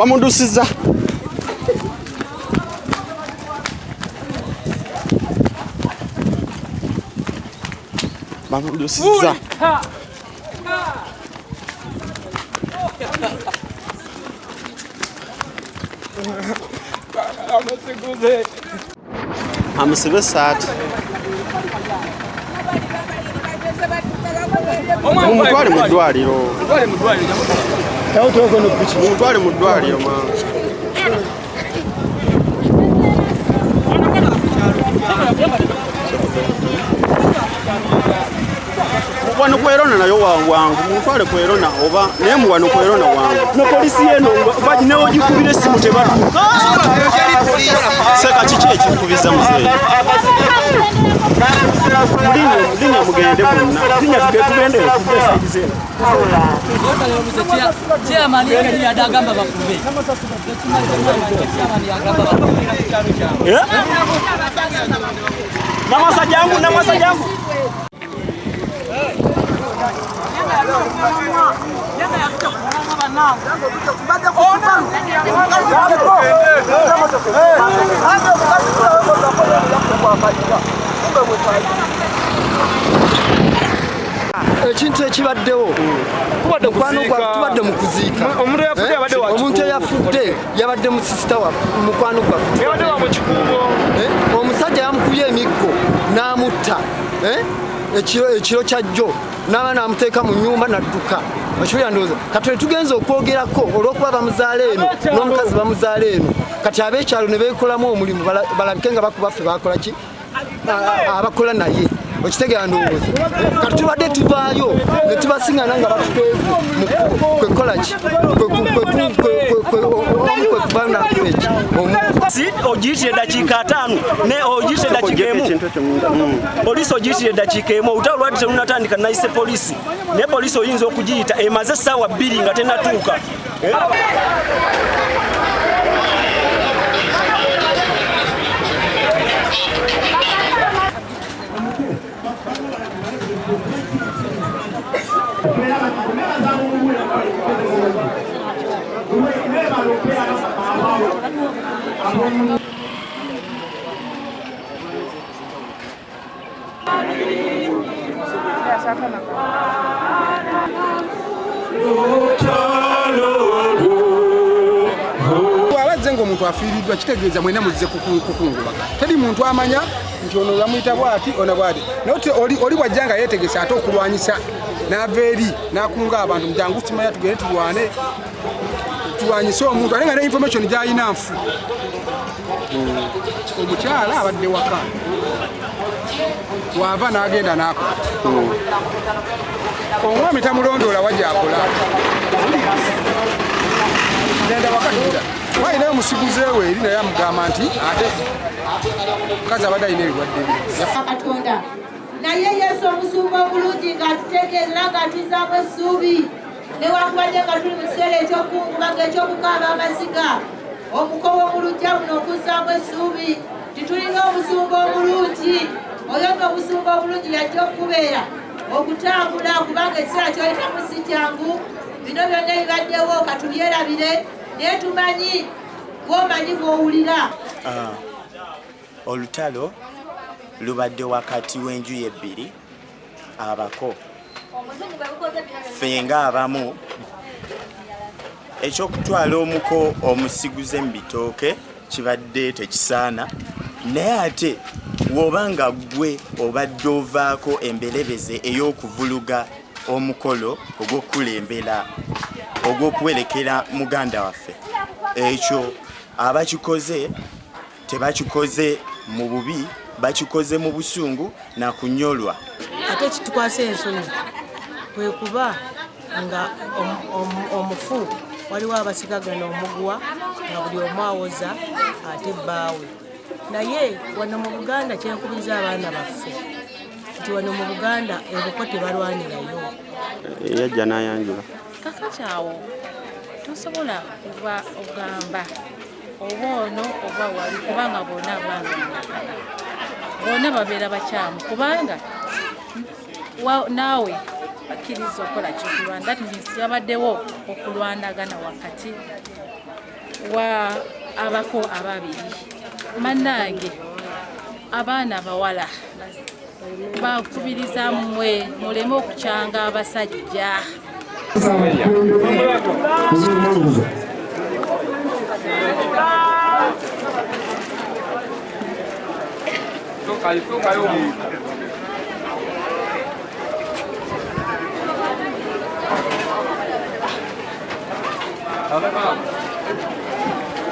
Bamudusiza. Bamudusiza. Amusibe esaati. Mumutwale mu ddwaliro. Mumutwale mu ddwaliro mama. Wano kwerona nayo wangu mutwale kwerona oba naye muwano kwerona wangu ne polisi yeno baji newo gikubira essimu tebatuuka. Seka kiki ekikubiza muzeeyi? Mulinnya mugende mwenna. Linnya tugende tugende zeno. Namasa jangu, namasa jangu. Ekintu ekibaddewo tubadde mu kuziika. Omuntu eyafudde yabadde mu sisita waffe, mukwano gwaffe. Omusajja yamukubye emiggo n'amutta ekiro kya jjo, n'aba n'amuteeka mu nnyumba n'adduka. Okiwulira ndowooza kati tugenze okwogerako olw'okuba bamuzaala eno n'omukazi bamuzaala eno, kati ab'ekyalo ne beekolamu omulimu balabike nga bakuba ffe bakola ki abakola naye. Okitegeera ndowooza kati tubadde tuvaayo ne tubasingana nga batutwevu mu kkubo kwekola ki ogiyitire eddakiika 5 ne ogiyitire eddakiika 1 poliisi ogiyitire eddakiika 1 olutalo lwali terunatandika nayise poliisi naye poliisi oyinza okugiyita emaze essaawa 2 nga tennatuuka. Abazze ng'omuntu afiiriddwa kitegeeza mwena muzze kukungubaga. Teri muntu amanya nti ono bamuyita bw'ati ono bw'ati. Naye oli bw'ajja nga yeetegese ate okulwanyisa n'ava eri n'akunga abantu mujangu kimanya tugende tulwane tulwanyise omuntu ate nga ne information gy'alina nfu. Omukyala abadde waka wava n'agenda n'akola. Omwami tamulondoola wa gy'akola. Genda waka tugenda. Walinayo omusiguze we eri naye amugamba nti ate mukazi abadde alina ebirwadde bye. Katonda naye Yesu omusumba omulungi ng'atutegeeza ng'atuzaamu essuubi newankubadde nga tuli mu kiseera eky'okukungubaga eky'okukaaba amaziga omukowo mu luggya luno okuzzaamu essuubi titulina omusumba omulungi. Oyo nno omusumba omulungi yajja okukubeera okutambula kubanga ekiseera ky'oyitamu si kyangu. Bino byonna ebibaddewo katubyerabire naye tumanyi gw'omanyi bw'owulira. Olutalo lubadde wakati w'enjuyi ebbiri abako ffe ng'abamu ekyokutwala omuko omusiguze mu bitooke kibadde tekisaana, naye ate bw'oba nga ggwe obadde ovaako emberebeze ey'okuvuluga omukolo ogw'okukulembera ogw'okuwerekera muganda waffe, ekyo abakikoze tebakikoze mu bubi, bakikoze mu busungu na kunyolwa. Ate ekitukwasa ensonyi kwe kuba nga omufu waliwo abasigagana omuguwa nga buli omu awoza ate bbaawe. Naye wano mu Buganda kyenkubiriza abaana baffe nti wano mu Buganda ebuko tebalwanirayo. Yajja n'ayanjula. Kakati awo tosobola kuba ogamba oba ono oba wali kubanga bonna abaana bonna babeera bakyamu kubanga naawe bakkiriza okukola kyokulwana. That means yabaddewo okulwanagana wakati Wa abako ababiri. Mannange, abaana abawala bakubiriza mmwe muleme okukyanga abasajja.